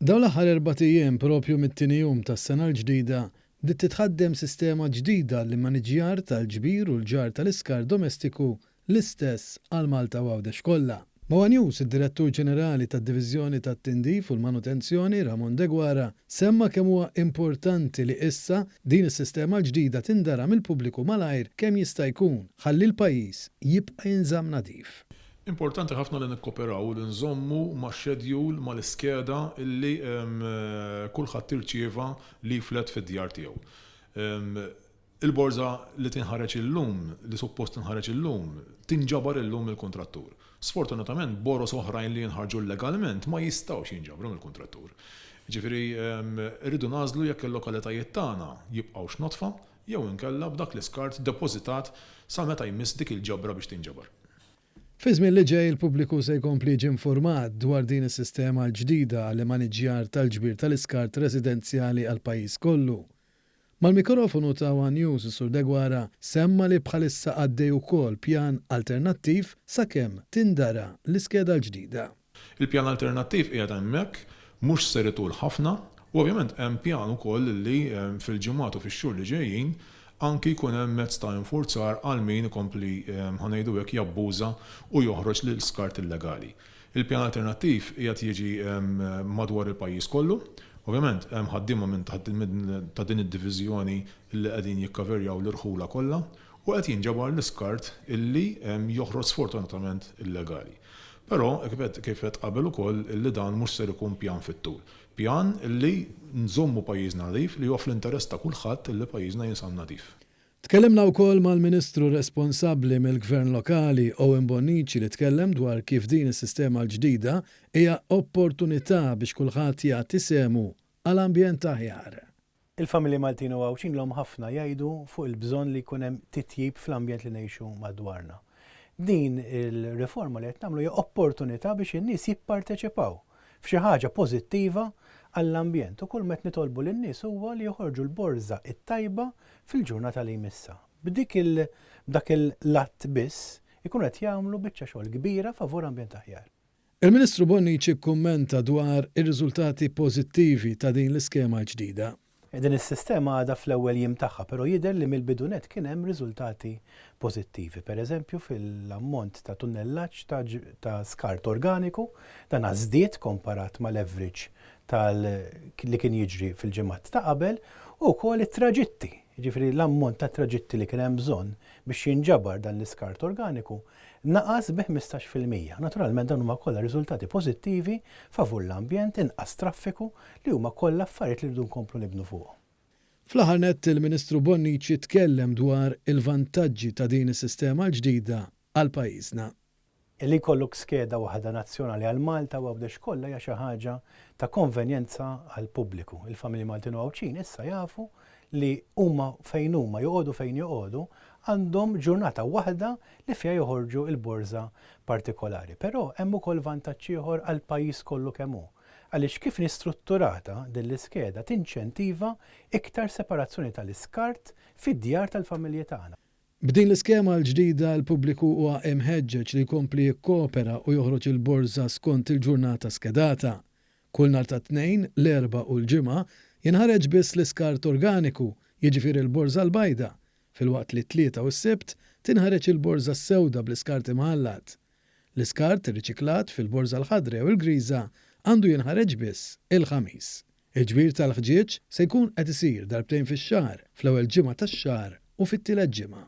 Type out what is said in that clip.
Dawn l-aħħar erbat ijiem propju mit-tieni jum tas-sena l-ġdida bdiet titħaddem sistema ġdida għall-immaniġġjar tal-ġbir u l-ġarr tal-iskart domestiku l-istess għal Malta u Għawdex kollha. Ma' one News id-Direttur Ġenerali tad-Diviżjoni tat-Tindif u l-Manutenzjoni Ramon Deguara semma kemm huwa importanti li issa din is-sistema l-ġdida tindara mill-pubbliku malajr kemm jista' jkun ħalli l-pajjiż jibqa' jinżamm nadif. Importanti ħafna li nikkoperaw u li nżommu max-schedule, mal-iskeda li kulħadd irċieva leaflet fid-djar tiegħu. Il-borża li tinħareġ illum, li suppost tinħareġ illum, tinġabar illum mill-kuntrattur. Sfortunatament boroż oħrajn li jinħarġu llegalment ma jistgħux jinġabru mill-kuntrattur. Jiġifieri rridu nagħżlu jekk il-lokalitajiet tagħna jibqgħux nodfa jew inkella b'dak l-iskart depożitat sa meta jmiss dik il-ġabra biex tinġabar. Fiż-żmien li ġej il-pubbliku se jkompli jiġi infurmat dwar din is-sistema l-ġdida għall-immaniġġjar tal-ġbir tal-iskart residenzjali għall-pajjiż kollu. Mal-mikrofonu ta' one News is-Sur Deguara semma li bħalissa għaddej ukoll pjan alternattiv sakemm tindara l-iskeda l-ġdida. Il-pjan alternattiv qiegħed hemmhekk, mhux ser itul ħafna u ovvjament hemm pjan ukoll li fil-ġimgħat u fix-xhur li ġejjin anki jkun hemm mezz ta' infurzar għal min ikompli, ħa ngħidu hekk, jabbuża u joħroġ l-iskart illegali. Il-pjan alternattiv qiegħed jiġi madwar il-pajjiż kollu. Ovvjament hemm ħaddiema minn ta' din id-diviżjoni li qegħdin jikkaverjaw l-irħula kollha u qed jinġabar l-iskart illi joħroġ sfortunatament illegali. Però, kif għedt qabel ukoll, illi dan mhux ser ikun pjan fit-tul. Pjan illi nżommu pajjiżna nadif li huwa fl-interess ta' kulħadd illi pajjiżna jinsab nadif. Tkellimna wkoll mal-Ministru responsabbli mill-Gvern Lokali, Owen Bonnici li tkellem dwar kif din is-sistema l-ġdida hija opportunità biex kulħadd jagħti sehmu għal ambjent aħjar. Il-familji Maltin u Għawdxin ilhom ħafna jgħidu fuq il-bżonn li jkun hemm titjib fl-ambjent li ngħixu madwarna. Din il-riforma li qed nagħmlu hija opportunità biex in-nies jipparteċipaw f'xi ħaġa pożittiva għall-ambjent u kull ma qed nitolbu lin-nies huwa li joħorġu l-borża t-tajba fil-ġurnata li jmissha. B'dik il b'dak l-att biss ikunu qed jagħmlu biċċa xogħol kbira favur ambjent aħjar. Il-Ministru Bonnici kkummenta dwar ir-riżultati pożittivi ta' din l-iskema l-ġdida. Din is-sistema għadha fl-ewwel jiem tagħha, però jidher li mill-bidu nett kien hemm riżultati pożittivi. Per eżempju, fil-ammont ta' tunnellaġġ ta' skart organiku, dan żdied komparat mal-average tal li kien jiġri fil-ġimgħat ta' qabel, u wkoll it-traġitti, jiġifieri l-ammont ta' traġitti li kien hemm bżonn biex jinġabar dan l-iskart organiku naqas bi 15%. Naturalment dawn huma kollha riżultati pożittivi favur l-ambjent, inqas traffiku, li huma kollha affarijiet li rridu nkomplu nibnu fuqhom. Fl-aħħar nett il-Ministru Bonnici tkellem dwar il-vantaġġi ta' din is-sistema l-ġdida għal pajjiżna. Li jkollok skeda waħda nazzjonali għal Malta u Għawdex kollha hija xi ħaġa ta' konvenjenza għall-pubbliku. Il-familji Maltin u Għawdxin issa jafu li huma fejn huma, joqogħdu fejn joqogħdu, għandhom ġurnata waħda li fiha joħorġu l-borża partikolari. Però hemm ukoll vantaġġ ieħor għall-pajjiż kollu kemm hu, għaliex kif inhi strutturata din l-iskeda tinċentiva iktar separazzjoni tal-iskart fid-djar tal-familji tagħna. B'din l-iskema l-ġdida l-pubbliku huwa imħeġġeġ li jkompli jikkopera u joħroġ il-borża skont il-ġurnata skedata. Kull nhar ta' Tnejn, l-Erbgħa u l-Ġimgħa jinħareġ biss l-iskart organiku, jiġifieri l-borża l-bajda, filwaqt li t-Tlieta u s-Sibt tinħareġ il-borża s-sewda bl-iskart imħallat. L-iskart irriċiklat fil-borża l-ħadra jew il-griża għandu jinħareġ biss il-Ħamis. Il-ġbir tal-ħġieġ se jkun qed isir darbtejn fix-xahar, fl-ewwel ġimgħa tax-xahar u fit-tielet ġimgħa.